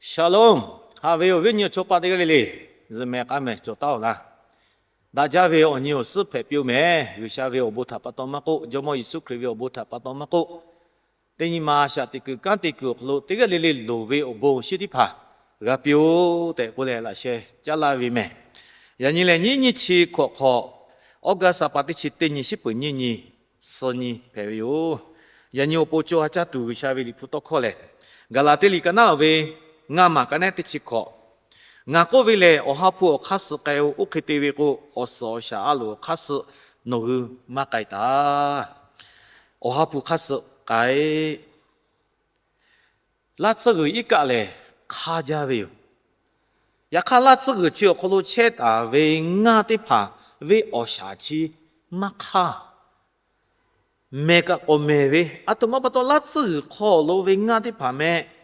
Shalom. Haꞈ ve awˬ viˉ awˬ nyi awˬ chawˇ paˆ teˇ g'aˇ le le, zuhꞈ mehˍ k'aˉ mehˍ cawˬ taˉ-oˬ laˇ. Daꞈ jaˇ ve awˬ nyi awˬ suhˉ hpehꞈ piˇ-oˬ mehˍ. G'uiˬsha ve awˬ bon htaꞈ pa taw maˇ k'oˆ, Jawˇmawˇ Yeˍsuˆ Hkriꞈ ve awˬ bon htaꞈ pa taw maˇ k'oˆ, teˇ nyi ma shaꞈ teꞈ kuiˬ kanˉ te kuiˬ awˬ hk'aw lo teˇ g'aˇ le le loˍ ve awˬ bon awˬ shinˉ teˇ hpaˍ g'a piˇ-oˬ tehꞈ k'oˆ leh laꞈ sheh caˉ laˇ ve mehˍ. Yaꞈ nyi lehˬ, nyiˉ nyiˇ chi hkawꞈ hk'awꞈ, August ha pa teˇ chi teˇ nyi, shiˉ peuˍ nyiˇ nyi, suh nyi hpehꞈ ve yoˬ. Yaꞈ nyi awˬ pon co ha caˇ tuˬ G'uiˬsha ve Liꞈ hpu tawˇ hkawˇ lehˬ, Gaˍlaˍtiˆ liꞈ ka naˉ ve ngaˇ maˬ ka nehˉ teˇ chi hkawꞈ, Ngaˬ k'oˆ ve lehˬ, Awˬ ha hpu awˬ hk'aˇ suh k'ai-o. Oˇ hk'e te ve k'o, awˬ suhˍ awˬ shaˍ a loˍ awˬ hk'aˇ suh nawˬ hui maˇ k'ai taˍ. Awˬ ha hpu hk'aˇ suh k'ai. Laˇ tsuhˇ g'uiˬ iˉ kaˆ lehˬ, hk'aˇ jaˇ ve yoˬ. Yaꞈ hk'aˇ, laˇ tsuhˇ g'uiˬ chi awˬ hk'aw lo chehˇ taˍ ve ngaˇ teˇ hpaˍ ve awˬ shaˍ chi maˇ hk'aˇ. Mehˬ kaꞈ k'awꞈ mehˬ ve, aˬ htoꞈ ma pa taw laˇ tsuhˇ g'uiˬ hk'aw lo ve ngaˇ teˇ hpaˍ meh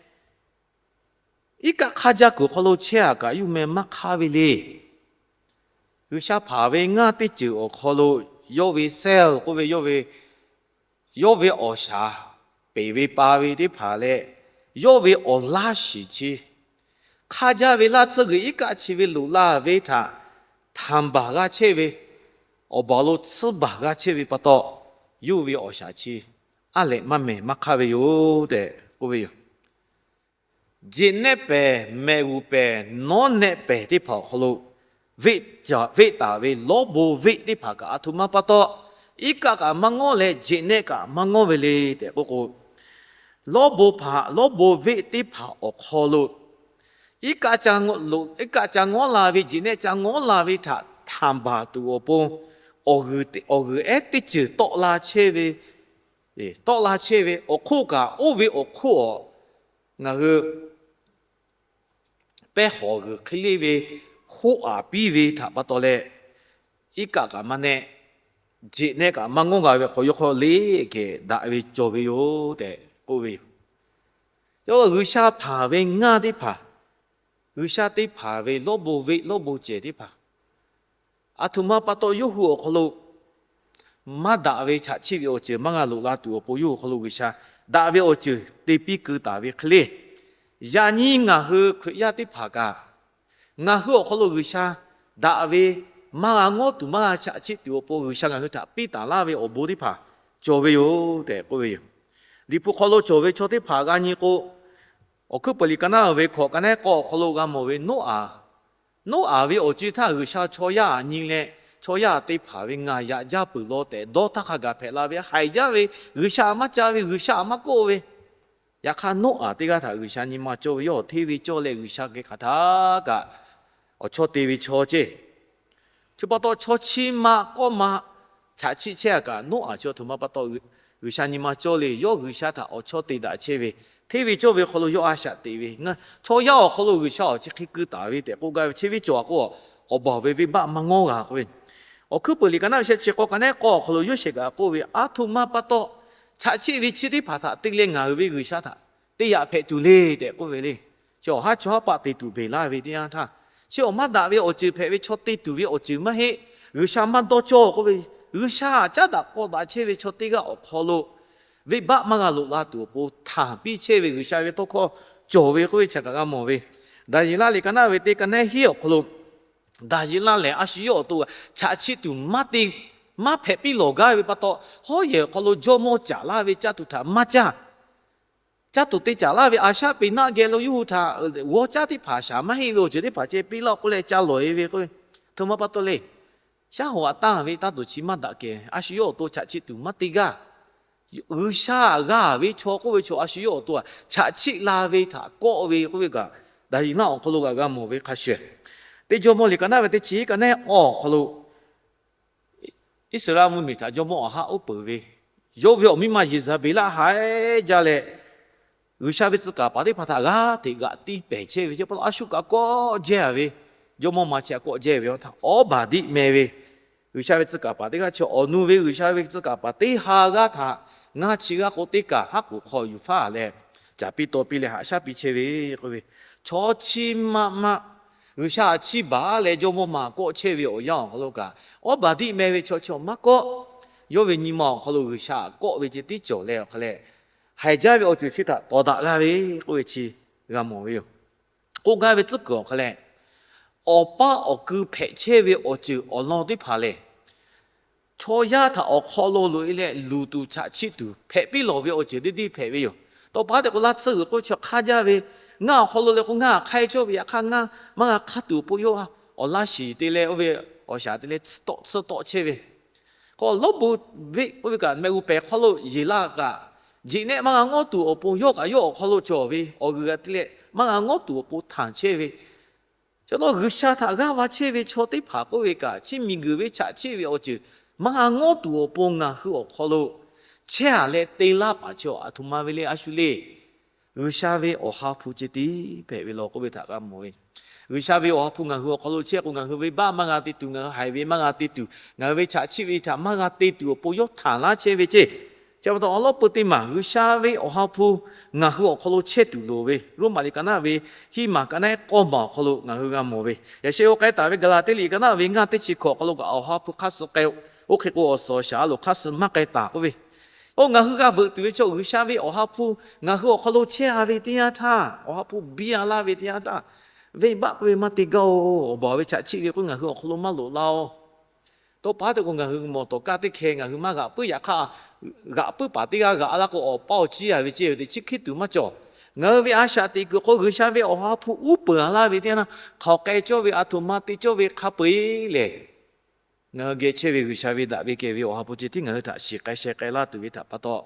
iˉ kaˆ hk'aˇ jaˇ kuiˬ hk'aw lo chehˇ-a kaꞈ, yuˇ meh maˇ hk'aˇ ve le. G'uiˬsha hpanˍ ve ngaˇ teˇ ceuˬ awˬ hk'aw lo, yawˇ ve cell k'oˆ ve, yawˇ ve, yawˇ ve awˬ shaˍ peˍ ve pa ve teˇ hpaˍ leh, yawˇ ve awˬ laˇ shiˍ chi hk'aˇ jaˇ ve laˇ tsuhˇ g'uiˬ iˉ kaˆ chi ve loꞈ la ve htaꞈ htaˍ baˬ g'a chehˇ ve, awˬ baˬ lo tsuhˇ baˬ g'a chehˇ ve pa taw, yawˇ ve awˬ shaˍ chi aˉ lehꞈ maˇ mehˬ maˇ hk'aˇ ve yoˬ tehꞈ k'oˆ ve yoˬ. Jeꞈ nehˆ pehˍ, mehꞈ g'uˬ pehˍ, nawˉ nehˆ pehˍ teˇ hpaˍ awˬ hk'aw lo veˆ taˍ ve lawˉ bon veˆ teˇ hpaˍ kaꞈ aˬ htoꞈ ma pa taw, iˉ kaˆ kaꞈ maˇ ngawˉ leh, jeꞈ nehˆ kaꞈ maˇ ngawˉ ve le tehꞈ k'oˆ k'o, lawˉ bon hpaˍ, lawˉ bon veˆ teˇ hpaˍ awˬ hk'aw lo iˉ kaˆ ca ngawˉ la ve, jeꞈ nehˆ ca ngawˉ la ve htaꞈ htaˍ baˬ tuˬ awˬ pon, awˬ g'uiˬ ehˉ teˇ ceuˬ tawˆ la chehˇ ve, tawˆ la chehˇ ve awˬ hk'oˆ kaꞈ, oˇ ve awˬ hk'oˆ a ngaˬ hui pehˇ hawˍ g'uiˬ hk'e le ve hoˆ aˍ piˇ ve htaꞈ pa taw leh, iˉ kaˆ kaꞈ maˇ nehˆ, jeꞈ nehˆ kaꞈ maˇ ngawˉ g'a ve hk'aw, yawˇ hk'aw le kehˬ daꞈ ve cawˬ ve yoˬ tehꞈ k'oˆ ve yoˬ. Yawˇ G'uiˬsha hpanˍ ve ngaˇ teˇ hpaˍ, G'uiˬsha te hpanˍ ve lawˉ bon veˆ lawˉ bon cehˬ teˇ hpaˍ aˬ htoꞈ ma pa taw yawˇ hui awˬ hk'aw lo maˇ daꞈ ve chaꞈ chiˆ ve awˬ ceuˬ maˇ g'a loꞈ la tuˬ awˬ pon, yawˇ hui awˬ hk'aw lo G'uiˬsha daꞈ ve awˬ ceuˬ te piˇ keu taˍ ve hk'e le. Yaꞈ nyi ngaˬ hui Hkriꞈ yaˇ teˇ hpaˍ kaꞈ, ngaˬ hui awˬ hk'aw lo G'uiˬsha daꞈ ve maˇ g'a ngawˉ tuˬ, maˇ g'a chaꞈ chiˆ tuˬ awˬ pon, G'uiˬsha ngaˬ hui htaꞈ piˇ taˍ laˇ ve awˬ bon teˇ hpaˍ cawˬ ve yoˬ tehꞈ k'oˆ ve yoˬ. Liꞈ hpu hk'aw lo cawˬ ve chaw teˇ hpaˍ g'a nyi k'o, Awˬ hkuiˉ peuˬ liꞈ ka naˉ ve hkawꞈ ka nehˉ k'awˇ awˬ hk'aw lo g'a mawˬ ve Noˉaꞈ, Noˉaꞈ ve awˬ co-e htaˇ G'uiˬsha chaw yaˇ aꞈ nyi leh, chaw yaˇ aꞈ te hpanˍ ve ngaˬ yaꞈ jaˇ peuˬ law tehꞈ dawˇ htaˇ hk'a gaˬ hpehꞈ la ve, haiˬ jaˇ ve, G'uiˬsha aꞈ maˇ ca ve, G'uiˬsha aꞈ maˇ kawˆ ve. Yaꞈ hk'aˇ, Noˉaꞈ teˇ g'aˇ htaꞈ G'uiˬsha nyi ma cawˇ ve, yawˇ hteˇ ve cawˇ leh G'uiˬsha geh hk'aˬ htaˇ kaꞈ awˬ chawˇ te ve chaw ceˇ. Chi pa taw, chaw chi ma k'awˇ ma chaꞈ chiˆ chehˇ-a kaꞈ, Noˉaꞈ chi aˬ htoꞈ ma pa taw G'uiˬsha nyi ma cawˇ le. Yawˇ G'uiˬsha htaꞈ awˬ chawˇ te daꞈ chehˇ ve, hteˇ ve cawˇ ve hk'aw lo yawˇ a shaꞈ teꞈ ve, chaw yaˇ awˬ hk'aw lo G'uiˬsha awˬ chi hk'e keu taˍ ve tehꞈ k'oˆ gaˇ ve, chi ve cawˬ-a k'o, awˬ baˬ ve venˇbaˆ maˇ ngawˉ g'a k'oˆ ve. Awˬ hkuiˉ peuˬ liꞈ ka naˉ ve shehˆ chi k'awˇ ka nehˉ k'awˇ awˬ hk'aw lo Yoˇsehꞈ kaꞈ k'oˆ ve, aˬ htoꞈ ma pa taw chaꞈ chiˆ ve chi teˇ hpaˍ htaꞈ te leh ngaˬ hui ve G'uiˬsha htaꞈ te yaꞈ hpehꞈ tuˬ le tehꞈ k'oˆ ve le. Chi awˬ haˉ chaw haˉ paˆ te tuˬ beˬ laˇ ve teˇ yanˇ htaˇ, chi awˬ maˇ daꞈ ve awˬ ceuˬ hpehꞈ ve chaw te tuˬ ve awˬ ceuˬ maˇ heˆ. G'uiˬsha maˇ dawˇ cawˇ k'oˆ ve, G'uiˬsha caˉ daꞈ k'aw daꞈ chehˇ ve chaw teˇ g'aˇ awˬ hk'aw lo venˇbaˆ maˇ g'a loꞈ la tuˬ awˬ pon htanˍ piˇ chehˇ ve G'uiˬsha ve tawˇ hkawˇ cawˬ ve k'oˆ ve chi kaꞈ g'a mawˬ ve. Daˍyeˍlaˆ liꞈ ka naˉ ve teˇ ka nehˉ hiˉ awˬ hk'aw lo, Daˍyeˍlaˆ lehˬ a shu yawˇ awˬ to chaꞈ chiˆ tuˬ maˇ te, maˇ hpehꞈ piˇ lawˬ gaˇ ve pa taw, hawˉ yehˬ awˬ hk'aw lo jawˇmawˇ caˍ laˇ ve caˇ tuˬ htaꞈ maˇ caˇ. Caˇ tuˬ te caˍ laˇ ve Aˍshaˆpeˍnaˆ geh lo yawˇ hui htaꞈ g'awˇ caˉ teˇ hpaˍ shaˍ maˇ heˆ ve awˬ ceuˬ teˇ hpaˍ ceh piˇ laˇ k'oˆ leh ca lawˬ-e ve k'o, aˬ htoꞈ ma pa taw le. Shaˉ hoꞈ aꞈ tanˇ ve taˇ tuˬ chi maˇ daꞈ kehˬ. A shu yawˇ awˬ to chaꞈ chiˆ tuˬ maˇ te gaˇ. G'uiˬsha g'a ve chaw k'oˆ ve chaw, a shu yawˇ awˬ to chaꞈ chiˆ la ve htaꞈ kawˆ ve k'oˆ ve kaꞈ, Daˍyeˍlaˆ awˬ hk'aw lo kaꞈ g'a mawˬ ve hk'a shuˍ. Teˇ Jawˇmawˇ liꞈ ka naˉ ve teˇ chi hiˉ ka nehˉ awˬ hk'aw lo Iˉsaˍreˍlaˆ mvuhˇmiˬ htaꞈ jawˇmawˇ Aˍhaˆ uˉ peunˍ ve, yawˇ ve awˬ miˇ ma Yeˍzaˍbeˍlaˆ haiˬ jaˇ leh, G'uiˬsha ve tcuh kaˍ paˍ teˇ hpaˍ htaꞈ g'aˇ hteꞈ g'aꞈ tiˇ pehˍ chehˇ ve, chi pa taw a shu kaꞈ kawˆ jehˇ-a ve, jawˇmawˇ ma chi htaꞈ kawˆ jehˇ ve, awˬ htaˇ Awˉbaˍdiˆ meh ve G'uiˬsha ve tcuh kaˍ paˍ teˇ g'aˇ chi awˬ nu ve G'uiˬsha ve tcuh kaˍ paˍ teˇ ha g'aˇ htaꞈ ngaˇ chi g'aˇ k'o teˇ kaˬ haˉ k'oˍ hk'aw yuˬ faˉ leh, caˍ piˇ taw piˇ leh haꞈ shaˉ piˇ chehˇ ve k'oˆ ve, chaw chi maˇ maˇ G'uiˬsha htaꞈ chiˇ baˬ leh jawˇmawˇ ma kawˆ chehˇ ve awˬ yanˇ awˬ hk'aw lo kaꞈ, Awˉbaˍdiˆ meh ve chaw chi awˬ maˇ kawˆ. Yawˇ ve nyi ma awˬ hk'aw lo G'uiˬsha htaꞈ kawˆ ve ceh tiˉ cawˬ leh awˬ hk'a leh, haiˬ jaˇ ve awˬ ceuˬ chi htaꞈ tawˍ daꞈ g'a ve k'oˆ ve chi g'a mawˬ ve yoˬ. k'oˆ gaˇ ve tcuhˉ kuiˬ awˬ hk'aw leh, awˬ paˇ awˬ kui hpehꞈ chehˇ ve awˬ ceuˬ awˬ lawn teˇ hpaˍ lehˬ, chaw yaˇ htaꞈ awˬ hk'aw lo loꞈ e leh luˬ tuˬ chaꞈ chiˆ tuˬ hpehꞈ piˇ lawˬ ve awˬ ceuˬ teˇ deˇ hpehꞈ ve yoˬ. Tawˇ pa teꞈ k'o laˇ tsuhˇ g'uiˬ k'oˆ chi hk'aˇ jaˇ ve, ngaˇ awˬ hk'aw lo leh k'o ngaˇ hk'aiˇ cawˇ ve yaꞈ hk'aˇ ngaˇ maˇ g'a hk'aˇ tuˬ awˬ pon yawˇ awˬ laˇ shiˍ te leh oˇ ve awˬ shaˍ te leh tsuhˇ tawˆ chehˇ ve, k'o lawˉ bon ve k'oˆ ve kaꞈ mehˆ g'uˇ pehˍ hk'aw lo yeˬ laˇ kaꞈ, jeꞈ nehˆ maˇ g'a ngawˉ tuˬ awˬ pon yawˇ kaꞈ yawˇ awˬ hk'aw lo cawˬ ve awˬ g'uiˬ g'a te leh maˇ g'a ngawˉ tuˬ awˬ pon htanˬ chehˇ ve, chaw lawˇ G'uiˬsha htaꞈ g'aˇ va chehˇ ve chaw teˇ hpaˍ k'oˆ ve kaꞈ, chi miˬguiˬ ve chaꞈ chiˆ ve awˬ ceuˬ maˇ g'a ngawˉ tuˬ awˬ pon ngaˬ hui awˬ hk'aw lo chehˇ a leh te laˇ paˍ chi a htoꞈ ma ve le a shu le. G'uiˬsha ve Awˬ ha hpu ceh tiˉ hpehꞈ ve law k'oˆ ve htaꞈ g'a mawˬ ve. G'uiˬsha ve Awˬ ha hpu ngaˬ hui awˬ hk'aw lo chehˇ k'o, ngaˬ hui venˇbaˆ maˇ g'a te tuˬ, ngaˬ hui haiˬ ve maˇ g'a te tuˬ, ngaˬ hui ve chaꞈ chiˆ ve htaꞈ maˇ g'a te tuˬ awˬ pon yawˇ htanˬ laˇ chehˇ ve ceˇ. Chi pa taw awˬ lawn peu teˇ maˬ G'uiˬsha ve Awˬ ha hpu ngaˬ hui awˬ hk'aw lo chehˇ tuˬ loˍ ve, Roˉmaꞈ liꞈ ka naˆ ve hiˉ maˬ ka naˆ k'awˇ maˬ awˬ hk'aw lo ngaˬ hui g'a mawˬ ve. Yaꞈ sheh oˇ k'ai taˍ ve Gaˍlaˍtiˆ liꞈ ka naˆ ve ngaˇ teˇ chi hkawꞈ awˬ hk'aw lo kaꞈ Awˬ ha hpu hk'aˇ suh k'ai, oˇ hk'e k'o awˬ suhˍ awˬ shaˍ a loˍ hk'aˇ suh maˇ k'ai taˍ k'oˆ ve, oˇ ngaˬ hui g'a veuꞈ tuˬ ve chaw G'uiˬsha ve Awˬ ha hpu ngaˬ hui awˬ hk'aw lo chehˇ a ve teˇ yanˇ htaˇ, Awˬ ha hpu biˇ a laˇ ve teˇ yanˇ htaˇ, venˇbaˆ k'oˆ ve maˇ te gaˇ-oˬ, awˬ baˬ ve chaꞈ chiˆ ve k'o ngaˬ hui awˬ hk'aw lo maˇ loꞈ la-oˬ. Tawˇ pa teˇ k'o ngaˬ hui mawˬ tawˍ kaˇ teˇ hkeh ngaˬ hui maˇ g'aꞈ puiˉ, yaꞈ hk'aˇ g'aꞈ puiˉ paˍ teˇ g'aˇ g'aꞈ laˇ k'o awˬ paˇ awˬ ciˉ a ve ceˇ ve teꞈ chi hkiˇ tuˬ maˇ cawˬ. Ngaˬ hui ve a shaꞈ teꞈ kuiˬ k'o G'uiˬsha ve Awˬ ha hpu uˉ peunˍ a laˇ ve teˇ yanˇ htaˇ, hk'aoˬ k'ai cawˇ ve a htoꞈ ma te cawˇ ve hk'a peu-eˬ lehˬ, ngaˬ hui geh chehˇ ve G'uiˬsha ve daꞈ ve kehˬ ve Awˬ ha hpu ceh tiˉ ngaˬ hui htaꞈ shiˍ k'ai sheh k'ai laˇ tuˬ ve htaꞈ pa taw,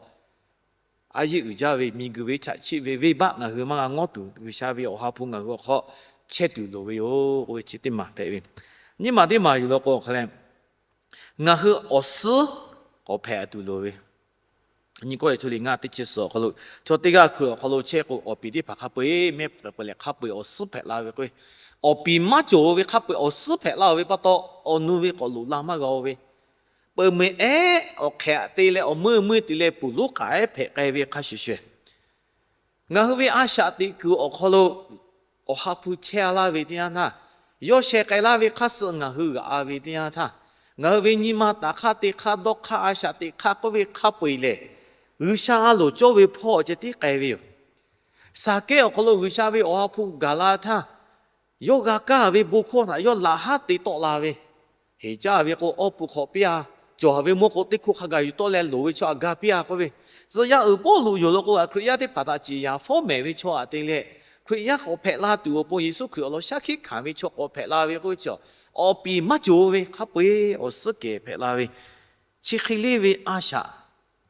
a yeˇ uiˍ jaˇ ve miˬguiˬ ve chaꞈ chiˆ ve venˇbaˆ ngaˬ hui maˇ g'a ngawˉ tuˬ, G'uiˬsha ve Awˬ ha hpu ngaˬ hui awˬ hk'aw chehˇ tuˬ loˍ ve yoˬ k'oˆ ve chi teˇ maˬ hpehꞈ ve. Nyiˇ maˬ teˇ maˬ yuˬ law k'o awˬ hk'aw leh, ngaˬ hui awˬ suhˉ k'awꞈ hpehꞈ tuˬ loˍ ve. Nyi kawˆ e chaw liꞈ ngaˇ teˇ chi suhˍ awˬ hk'aw lo, chaw teˇ g'aˇ Hkriꞈ awˬ hk'aw lo chehˇ k'o, awˬ piˍ teˇ hpaˍ hk'a peu-eˬ mehˆ pehˍ leh hk'a peu-eˬ awˬ suhˉ hpehꞈ la ve k'o, awˬ piˍ maˇ cawˬ ve hk'a peu-eˬ awˬ suhˉ hpehꞈ laˇ-oˬ ve pa taw, awˬ nu ve k'awꞈ loꞈ la maˇ g'a-oˬ ve, peuˬ meuˬ ehˉ awˬ hk'ehꞈ te leh awˬ meuˇ meuˇ te leh puˬ lonˉ k'aˍ ehˉ hpehꞈ k'ai ve hk'a shuˍ shuˍ, ngaˬ hui ve a shaꞈ teꞈ kuiˬ awˬ hk'aw lo Awˬ ha hpu chehˇ a laˇ ve teˇ yanˇ htaˇ, yawˇ sheh k'ai laˇ ve hk'aˇ suh ngaˬ hui g'aꞈ a ve teˇ yanˇ htaˇ, ngaˬ hui ve nyi ma taˍ hk'aˇ te hk'aˇ dawˇ hk'aˇ a shaꞈ teꞈ hk'aˇ k'oˆ ve hk'a peu-eˬ lehˬ, G'uiˬsha a loˍ cawˇ ve hpawˇ ceh tiˉ k'ai ve yoˬ. Saˍkehˇ awˬ hk'aw lo G'uiˬsha ve Awˬ ha hpu gaˬ la htaˇ, yawˇ g'a kaˇ ve bon hkawˇ htaꞈ yawˇ laꞈ haˉ te tawˆ la ve, heˍ caˇ ve k'o awˇ pun hk'awꞈ piˇ-a, cawˬ ve mawˇ k'o teˇ hkawˇ hk'a gaˬ yuˬ tawˆ leh loˍ ve chaw htaꞈ ga piˇ-a k'oˆ ve, tcuh yaˇ uiˍ Pawˇluꞈ yoˬ law k'o, Hkriꞈ yaˇ teˇ hpaˍ htaꞈ ciˍ yanˍ fawˉ mehˍ ve chaw htaꞈ te leh, Hkriꞈ yaˇ k'awꞈ hpehꞈ la tuˬ awˬ pon Yeˍsuˆ Hkriꞈ awˬ lawn shaˉ hkiˆ hkanˍ ve chaw k'awꞈ hpehꞈ la ve k'oˆ ve chi, awˬ piˍ maˇ cawˬ ve hk'a peu-eˬ awˬ suhˉ kehˬ hpehꞈ la ve, chi hk'e leˇ ve a shaꞈ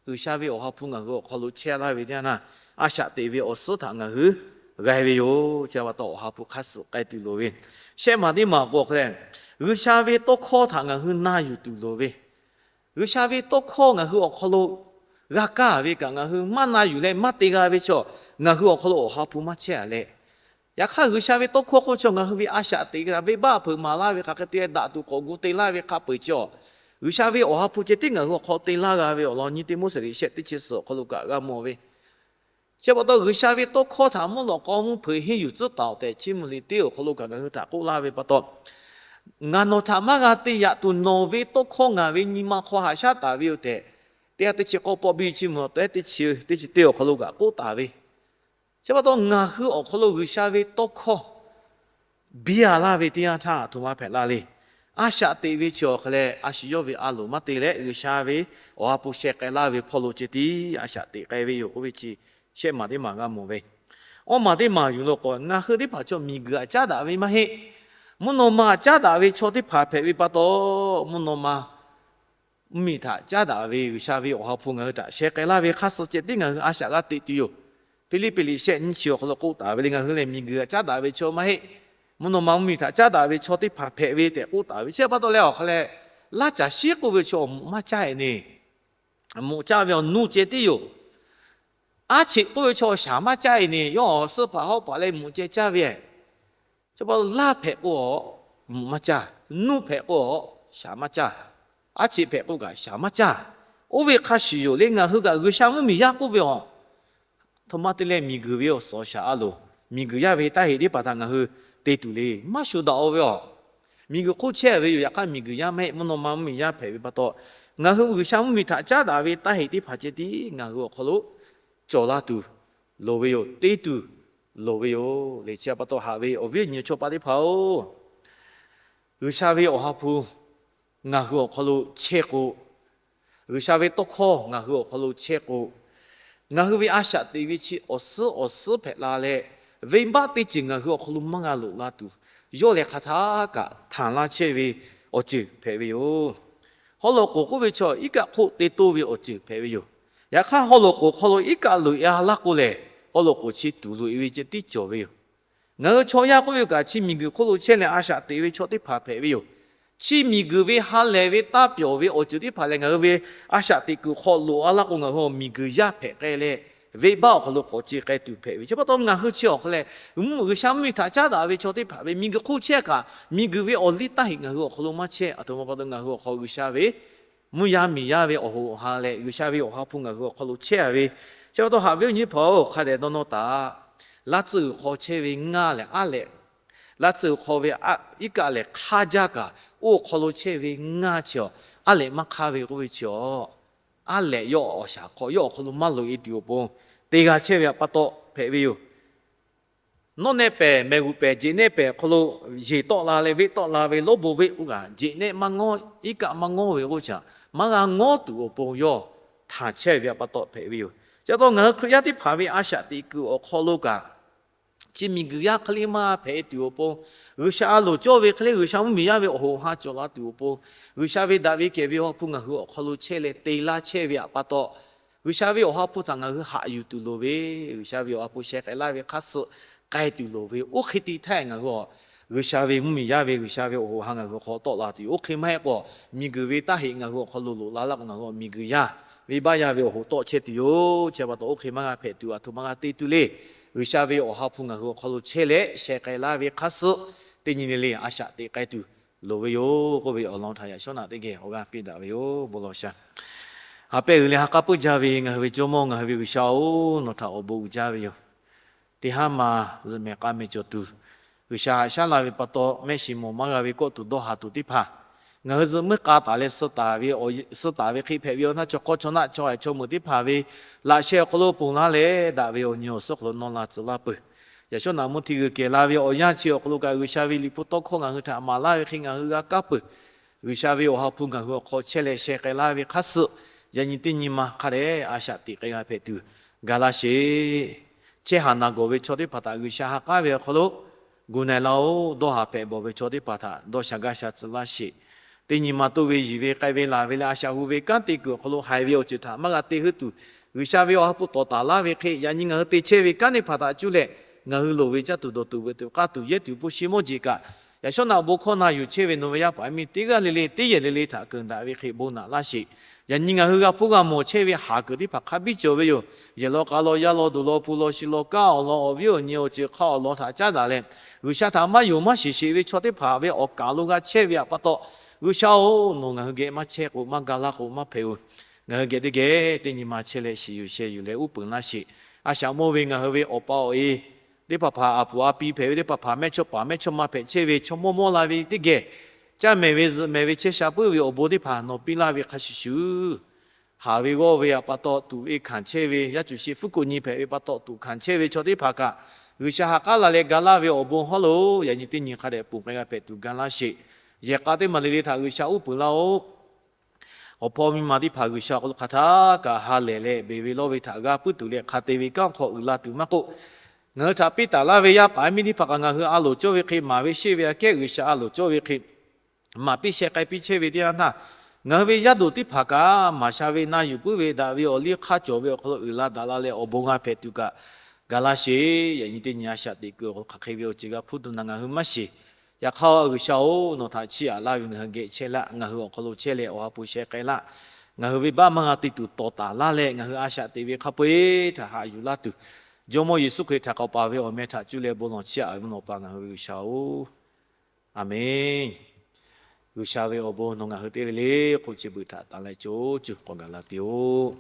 G'uiˬsha ve Awˬ ha hpu ngaˬ hui awˬ hk'aw lo chehˇ laˇ ve teˇ yanˇ htaˇ, a shaꞈ teꞈ ve awˬ suhˉ htaꞈ ngaˬ hui g'a ve yoˬ. Chi pa taw Awˬ ha hpu hk'aˇ suh k'ai tuˬ loˍ ve. Shehˆ maˬ teˇ maˬ k'o hk'a leh, G'uiˬsha ve tawˇ hkawˇ htaꞈ ngaˬ hui na yuˬ tuˬ loˍ ve. G'uiˬsha ve tawˇ hkawˇ ngaˬ hui awˬ hk'aw lo g'a kaˇ ve kaꞈ ngaˬ hui maˇ na yuˬ leh maˇ te g'a ve chaw, ngaˬ hui awˬ hk'aw lo Awˬ ha hpu maˇ chehˇ a leh, yaꞈ hk'aˇ G'uiˬsha ve tawˇ hkawˇ k'oˆ ve chaw ngaˬ hui ve a shaꞈ teꞈ ve venˇbaˆ hpeuꞈ maˍ laˇ ve hk'aˬ hk'e te leh daꞈ tuˬ k'awꞈ gu te laˇ ve hk'a peu-eˬ chi a, G'uiˬsha ve Awˬ ha hpu ceh tiˉ ngaˬ hui awˬ hk'aw te laˇ g'a ve awˬ lawn nyi Teˇmawˇsehˍ liꞈ shehˆ teˇ chi suhˍ awˬ hk'aw lo kaꞈ g'a mawˬ ve. Chi pa taw G'uiˬsha ve tawˇ hkawˇ htaꞈ mvuhˇ lawꞈ k'aw mvuhˇ hpeuꞈ henˇ yuˬ tcuhˉ taˍ tehꞈ Chiˇ mvuh liꞈ teˇ awˬ hk'aw lo kaꞈ ngaˬ hui htaꞈ k'oˆ laˇ ve pa taw, ngaˬ nawˬ htaꞈ maˇ g'a te yaꞈ tuˬ nawˬ ve tawˇ hkawˇ ngaˬ ve nyi ma hk'aw haꞈ shaˉ taˍ ve yoˬ tehꞈ, teˇ ha teˇ chi k'awˇ pawˆ biˇ Chiˇ mvuh taweh teˇ chi teˇ chi teˇ awˬ hk'aw lo kaꞈ k'oˆ taˍ ve. Chi pa taw ngaˬ hui awˬ hk'aw lo G'uiˬsha ve tawˇ hkawˇ biˇ a laˇ ve teˇ yanˇ htaˇ a htoꞈ ma hpehꞈ la le. A shaꞈ teꞈ ve chi awˬ hk'aw leh a shu yawˇ ve a loˍ maˇ te leh G'uiˬsha ve Awˬ ha hpu sheh k'ai laˇ ve hpawˇ lo ceh tiˉ a shaꞈ teꞈ k'ai ve yoˬ k'oˆ ve chi, shehˆ maˬ teˇ maˬ g'a mawˬ ve. Awˇ maˬ teˇ maˬ yuˬ law k'o, ngaˬ hui teˇ hpaˍ chaw miˬguiˬ htaꞈ caˉ daꞈ ve maˇ heˆ. Mvuhˇ naw ma htaꞈ caˉ daꞈ ve chaw teˇ hpaˍ hpehꞈ ve pa taw, mvuhˇ naw ma mvuhˇmiˬ htaꞈ caˉ daꞈ ve G'uiˬsha ve Awˬ ha hpu ngaˬ hui htaꞈ sheh k'ai laˇ ve hk'aˇ suh ceh tiˉ ngaˬ hui a shaꞈ g'a teꞈ tuˬ yoˬ. Hpiˇliˇpiˆ liꞈ shehˆ nyiˇ chi awˬ hk'aw lo k'oˆ taˍ ve le, ngaˬ hui lehˬ miˬguiˬ htaꞈ caˉ daꞈ ve chaw maˇ heˆ. Mvuhˇ naw ma mvuhˇmiˬ htaꞈ caˉ daꞈ ve chaw teˇ hpaˍ hpehꞈ ve tehꞈ k'oˆ taˍ ve. Chi pa taw leh awˬ hk'aw leh, laˇ caˬ shiˉ k'oˆ ve chaw awˬ mvuhꞈ maˇ caˇ e ne. Mvuhꞈ caˇ ve awˬ nuˇ ceh tiˉ yoˬ. Aˉ cheꞈ k'oˆ ve chaw shaˍ maˇ caˇ e ne. Yawˇ awˬ suhˉ hpaˍ hawˉ paˍ leh mvuhꞈ ceh caˇ ve. Chi pa taw laˇ hpehꞈ k'o a, mvuhꞈ maˇ caˇ. Nuˇ hpehꞈ k'o a, shaˍ maˇ caˇ. Aˉ cheꞈ hpehꞈ k'o kaꞈ shaˍ maˇ caˇ. Oˇ ve hk'a shuˍ yoˬ le. Ngaˬ hui kaꞈ G'uiˬsha mvuhˇmiˬ yaˇ k'oˆ ve a, htoꞈ ma te leh miˬguiˬ ve awˬ suhˍ awˬ shaˍ a loˍ, miˬguiˬ yaˇ ve taˇ heꞈ teˇ hpaˍ htaꞈ ngaˬ hui te tuˬ le. Maˇ shuˍ daꞈ-o ve a. Miˬguiˬ hk'oˆ chehˇ ve yoˬ. Yaꞈ hk'aˇ miˬguiˬ yaˇ maˇ heˆ. Mvuhˇ naw ma mvuhˇmiˬ yaˇ hpehꞈ ve pa taw, ngaˬ hui G'uiˬsha mvuhˇmiˬ htaꞈ caˉ daꞈ ve taˇ heꞈ teˇ hpaˍ ceh tiˉ ngaˬ hui awˬ hk'aw lo cawˬ la tuˬ loˍ ve yoˬ. Te tuˬ loˍ ve yoˬ le. Chi pa taw haꞈ ve awˬ viˉ awˬ nyi chaw pa teˇ hpaˍ-oˬ, G'uiˬsha ve Awˬ ha hpu ngaˬ hui awˬ hk'aw lo chehˇ k'o, G'uiˬsha ve tawˇ hkawˇ ngaˬ hui awˬ hk'aw lo chehˇ k'o, ngaˬ hui ve a shaꞈ teꞈ ve chi awˬ suhˉ awˬ suhˉ hpehꞈ la leh, venˇbaˆ teˇ ceuˬ ngaˬ hui awˬ hk'aw lo maˇ g'a loꞈ la tuˬ, yawˇ lehˬ hk'aˬ htaˇ kaꞈ htanˍ laˇ chehˇ ve awˬ ceuˬ hpehꞈ ve yoˬ. Haw loꞈ k'oˍ k'oˆ ve chaw iˉ kaˆ hk'oˆ te toˇ ve awˬ ceuˬ hpehꞈ ve yoˬ. Yaꞈ hk'aˇ, haw loꞈ k'oˍ hk'aw lo iˉ kaˆ loꞈ e a laˇ k'o lehˬ, haw loꞈ k'oˍ chi tuˍ loꞈ e ve ceh tiˉ cawˬ ve yoˬ. Ngaˬ hui chaw yaˇ k'oˆ ve kaꞈ, chi miˬguiˬ hk'oˆ lo chehˇ leh a shaꞈ teꞈ ve chaw teˇ hpaˍ hpehꞈ ve yoˬ. Chi miˬguiˬ ve ha lehˬ ve taˇ pyawˬ ve awˬ ceuˬ teˇ hpaˍ lehˬ, ngaˬ hui ve a shaꞈ teꞈ kuiˬ hk'aw loꞈ a laˇ k'o, ngaˬ hui awˬ miˬguiˬ yaˇ hpehꞈ k'ai leh, venˇbaˆ awˬ hk'aw lo k'awꞈ ce k'ai tuˬ hpehꞈ ve. Chi pa taw ngaˬ hui chi awˬ hk'aw leh, G'uiˬsha mvuhˇmiˬ htaꞈ caˉ daꞈ ve chaw teˇ hpaˍ ve miˬguiˬ hk'oˆ chehˇ kaꞈ, miˬguiˬ ve awˬ liˇ taˇ heꞈ ngaˬ hui awˬ hk'aw lo maˇ chehˇ. Aˬ htoꞈ ma pa taw ngaˬ hui awˬ hk'aw G'uiˬsha ve mvuhˇ yaˇ miˬ yaˇ ve awˬ hoꞈ awˬ ha leh G'uiˬsha ve Awˬ ha hpu ngaˬ hui awˬ hk'aw lo chehˇ a ve. Chi pa taw haꞈ ve awˬ nyi hpaˍ-oˬ, hk'a dehꞈ dawˇ nawˇ taˍ. Laˇ tsuhˇ g'uiˬ hk'aw chehˇ ve ngaˇ lehˬ aˉ lehꞈ, laˇ tsuhˇ g'uiˬ hk'aw ve iˉ kaˆ lehˬ hk'aˇ jaˇ kaꞈ, oˇ awˬ hk'aw lo chehˇ ve ngaˇ chi awˬ aˉ lehꞈ maˇ hk'aˇ ve k'oˆ ve chi awˬ, aˉ lehꞈ yawˇ awˬ shaˍ hk'aw yawˇ awˬ hk'aw lo maˇ loꞈ e tuˬ awˬ pon te g'a chehˇ ve pa taw hpehꞈ ve yoˬ. Nawˆ nehˆ pehˍ, mehˬ g'uꞈ pehˍ, jeꞈ nehˆ pehˍ awˬ hk'aw lo yeˬ tawˆ la leh venˇ tawˆ la ve lawˉ bon venˇ k'oˆ kaꞈ, jeꞈ nehˆ maˇ ngawˉ, iˉ kaˆ maˇ ngawˉ ve k'oˆ chaꞈ, maˇ g'a ngawˉ tuˬ awˬ pon yawˇ htanˍ chehˇ ve pa taw hpehꞈ ve yoˬ. Chi pa taw ngaˬ hui Hkriꞈ yaˇ teˇ hpaˍ ve a shaꞈ teꞈ kuiˬ awˬ hk'aw lo kaꞈ, chi miˬguiˬ yaˇ hk'e le maˇ hpehꞈ e tuˬ awˬ pon, G'uiˬsha a loˍ cawˇ ve hk'e le G'uiˬsha mvuhˇmiˬ yaˇ ve awˬ hoꞈ awˬ ha cawˬ la tuˬ awˬ pon, G'uiˬsha ve daꞈ ve kehˬ ve Awˬ ha hpu ngaˬ hui awˬ hk'aw lo chehˇ leh te laˇ chehˇ ve pa taw, G'uiˬsha ve Awˬ ha hpu htaꞈ ngaˬ hui haꞈ yuˬ tuˬ loˍ ve, G'uiˬsha ve Awˬ ha hpu sheh k'ai laˇ ve hk'aˇ suh k'ai tuˬ loˍ ve, oˇ hk'e te htaˇ ngaˬ hui a G'uiˬsha ve mvuhˇmiˬ yaˇ ve G'uiˬsha ve awˬ hoꞈ ha ngaˬ hui awˬ hk'aw tawˆ la tuˬ yoˬ. Oˇ hk'e maˇ heˆ k'o, miˬguiˬ ve taˇ heꞈ ngaˬ hui awˬ hk'aw lo loꞈ la laˇ k'o, ngaˬ hui miˬguiˬ yaˇ, venˇbaˆ yaˇ ve awˬ hoꞈ tawˆ chehˇ tuˬ yoˬ. Chi pa taw oˇ hk'e maˇ g'a hpehꞈ tuˬ, aˬ htoꞈ ma g'a te tuˬ le. G'uiˬsha ve Awˬ ha hpu ngaˬ hui awˬ hk'aw lo chehˇ leh sheh k'ai laˇ ve hk'aˇ suh, teˇ nyi le le a shaꞈ teꞈ k'ai tuˬ loˍ ve yoˬ k'oˆ ve awˬ lawn htaꞈ yaꞈ shawˉ naꞈ teˇ geh awˬ g'aˇ piˇ daꞈ ve yoˬ. Bon lawˬ sha. Haꞈ pehnˇ uiˍ leh ha k'aˉ puiˉ jaˇ ve ngaˬ hui ve Jawˇmawˇ, ngaˬ hui ve G'uiˬsha-oˬ, nawˬ htaꞈ awˬ bon uiˍ jaˇ ve yoˬ. Teˇ haˉ ma zuhꞈ mehˍ k'a mehˍ cawˬ tuˬ, G'uiˬsha haꞈ shaˉ la ve pa taw, mehˆ shiˍ mawˬ maˇ g'a ve kawˆ tuˬ dawˇ haˍ tuˬ teˇ hpaˍ, ngaˬ hui zuhꞈ meuˇ k'a taˍ leh suh taˍ ve, suh taˍ ve hk'e hpehꞈ ve awˬ naˆ, chaw hk'aw chaw naˆ chaw haiˬ chaw meuꞈ teˇ hpaˍ ve laꞈ sheh awˬ hk'aw lo ponˬ laˇ leh, daꞈ ve awˬ nyi awˬ suhˉ hk'aw lo nawˇ la tcuh laˇ peuˬ. Yaꞈ shawˉ naꞈ mvuhˇ hti g'uiˬ kehˬ la ve awˬ yanˇ chi awˬ hk'aw lo kaꞈ, G'uiˬsha ve Liꞈ hpu tawˇ hkawˇ ngaˬ hui htaꞈ maˍ laˇ ve hk'e ngaˬ hui g'a kaˇ peuˬ. G'uiˬsha ve Awˬ ha hpu ngaˬ hui awˬ hk'aw chehˇ leh sheh k'ai laˇ ve hk'aˇ suh, yaꞈ nyi teˇ nyi ma hk'a dehꞈ a shaꞈ teꞈ k'ai g'a hpehꞈ tuˬ ga laˇ sheˍ. Chehˇ haˍ naˬ gawˬ ve chaw teˇ hpaˍ htaꞈ G'uiˬsha ha k'aˉ ve awˬ hk'aw lo gu na-e laˇ-oˬ. Dawˇ haˍ hpehꞈ bawˬ ve chaw teˇ hpaˍ htaꞈ dawˇ sha gaˇ sha tcuh laˇ sheˍ. Teˇ nyi ma toˇ ve yiˬ ve k'ai ve laˬ ve leh a shaꞈ hu ve kanˉ te kuiˬ awˬ hk'aw lo haiˬ ve awˬ ceuˬ htaꞈ maˇ g'a te heuˆ tuˬ, G'uiˬsha ve Awˬ ha hpu tawˍ taˍ laˇ ve hk'e, yaꞈ nyi ngaˬ hui te chehˇ ve kanˉ teˇ hpaˍ htaꞈ cuˇ leh, ngaˬ hui loˍ ve caˇ tuˬ dawˬ tuˬ veuꞈ tuˬ k'aˇ tuˬ yehˇ tuˬ hpu shi mawˇ jeˬ kaꞈ, yaꞈ shawˉ naꞈ bon hkawˇ na yuˬ chehˇ ve nawˬ ve yaˇ paˍ miˇ teˇ g'aˇ le le teˇ yehˬ le le htaꞈ keunˍ daꞈ ve hk'e bon naꞈ laˇ sheˍ. Yaꞈ nyi ngaˬ hui g'a hpuˇ g'a mawˬ chehˇ ve haˍ kuiˬ teˇ hpaˍ hk'a biˇ cawˬ ve yoˬ. Yehˬ law k'a law, yaˇ law duˬ law, hpu law shi law, kanˉ awˬ lawn, awˬ viˉ awˬ nyi awˬ ceuˬ hk'aˇ awˬ lawn htaꞈ caˉ daꞈ leh, G'uiˬsha htaꞈ maˇ yonˍ maˇ shiˍ sheˍ ve chaw teˇ hpaˍ ve awˬ kaˍ lo g'a chehˇ ve pa taw, G'uiˬsha-oˬ, nawˬ ngaˬ hui geh maˇ chehˇ k'o, maˇ ga laˇ k'o maˇ hpehꞈ-oˬ. Ngaˬ hui geh teˇ geh teˇ nyi ma chehˇ leh shiˍ yuˬ sheh yuˬ leh uˉ peunˍ laˇ sheˍ. A shaꞈ mawˇ ve ngaˬ hui ve awˬ pa awˬ e teˇ hpaˍ hpaˍ, a puˍ a pi hpehꞈ ve teˇ hpaˍ hpaˍ, mehˇchawˇ paˍ mehˇchawˇma hpehꞈ chehˇ ve chaw mawˇ mawˇ la ve teˇ geh, caˇ mehˍ ve zuhꞈ mehˍ ve chehˇ sha puiˉ ve awˬ bon teˇ hpaˍ nawˬ piˇ laˇ ve hk'a shuˍ shuˍ, haˍ ve g'awˇ ve pa taw tuꞈ ve hkanˍ chehˇ ve, yaˇ cuˬ shi fuˉ kuꞈ nyi hpehꞈ ve pa taw tuꞈ hkanˍ chehˇ ve chaw teˇ hpaˍ kaꞈ, G'uiˬsha ha k'aˉ la leh ga laˇ ve awˬ bon hawˉ lo, yaꞈ nyi teˇ nyi hk'a dehꞈ ponˬ k'ai g'a hpehꞈ tuˬ ga laˇ sheˍ. Yehˬ k'a teˇ maˬ le le htaꞈ G'uiˬsha uˉ peunˍ laˇ-oˆ. Awˬ hpawˇ miˇ ma teˇ hpaˍ G'uiˬsha awˬ hk'aw lo hk'aˬ htaˇ kaꞈ ha lehˬ leh beˬ ve lawˇ ve htaꞈ g'a puiˉ tuˬ leh hk'a te ve kanˉ hk'aw uiˍ la tuˬ maˇ k'oˆ, ngaˬ hui htaꞈ piˇ taˍ laˇ ve yaˇ paˍ miˇ teˇ hpaˍ kaꞈ ngaˬ hui a loˍ cawˇ ve hk'e, maˍ ve sheˆ ve aꞈ kehˉ G'uiˬsha a loˍ cawˇ ve hk'e maˍ piˇ sheh k'ai piˇ chehˇ ve teˇ yanˇ htaˇ, ngaˬ hui ve yaˇ duˬ teˇ hpaˍ kaꞈ maˍ sha ve na yuˬ puiˉ ve daꞈ ve awˬ liˇ hk'aˇ cawˬ ve awˬ hk'aw lo uiˍ la daꞈ la leh awˬ bon g'a hpehꞈ tuˬ kaꞈ ga laˇ sheˍ. Yaꞈ nyi teˇ nyi a shaꞈ teꞈ kuiˬ awˬ hk'aw lo hk'aˬ hk'e ve awˬ ceuˬ g'a hpuˇ tuˬ na ngaˬ hui maˇ shiˍ. Yaꞈ hk'aˇ G'uiˬsha-oˬ, nawˬ htaꞈ chiˇ aꞈ laˇ ve ngaˬ hui geh chehˇ laˇ. Ngaˬ hui awˬ hk'aw lo chehˇ leh Awˬ ha hpu sheh k'ai laˇ. Ngaˬ hui ve baˆ maˇ g'a te tuˬ tawˍ taˍ laˇ leh ngaˬ hui a shaꞈ teꞈ ve hk'a peu-eˬ htaꞈ haꞈ yuˬ laˇ tuˬ, Jawˇmawˇ Yeˍsuˆ Hkriꞈ htaꞈ k'awꞈ paˍ ve awˬ meh htaꞈ cuˇ leh bon lawˬ chiˇ aꞈ ve mvuhˇ naw pa ngaˬ hui ve G'uiˬsha-oˬ, Aˍmenˇ. G'uiˬsha ve awˬ bon nawˬ ngaˬ hui teˇ ve le hk'oˆ chi beuꞈ htaꞈ tanˍ leh co cuˬ k'awꞈ gaˬ la piˇ-oˆ.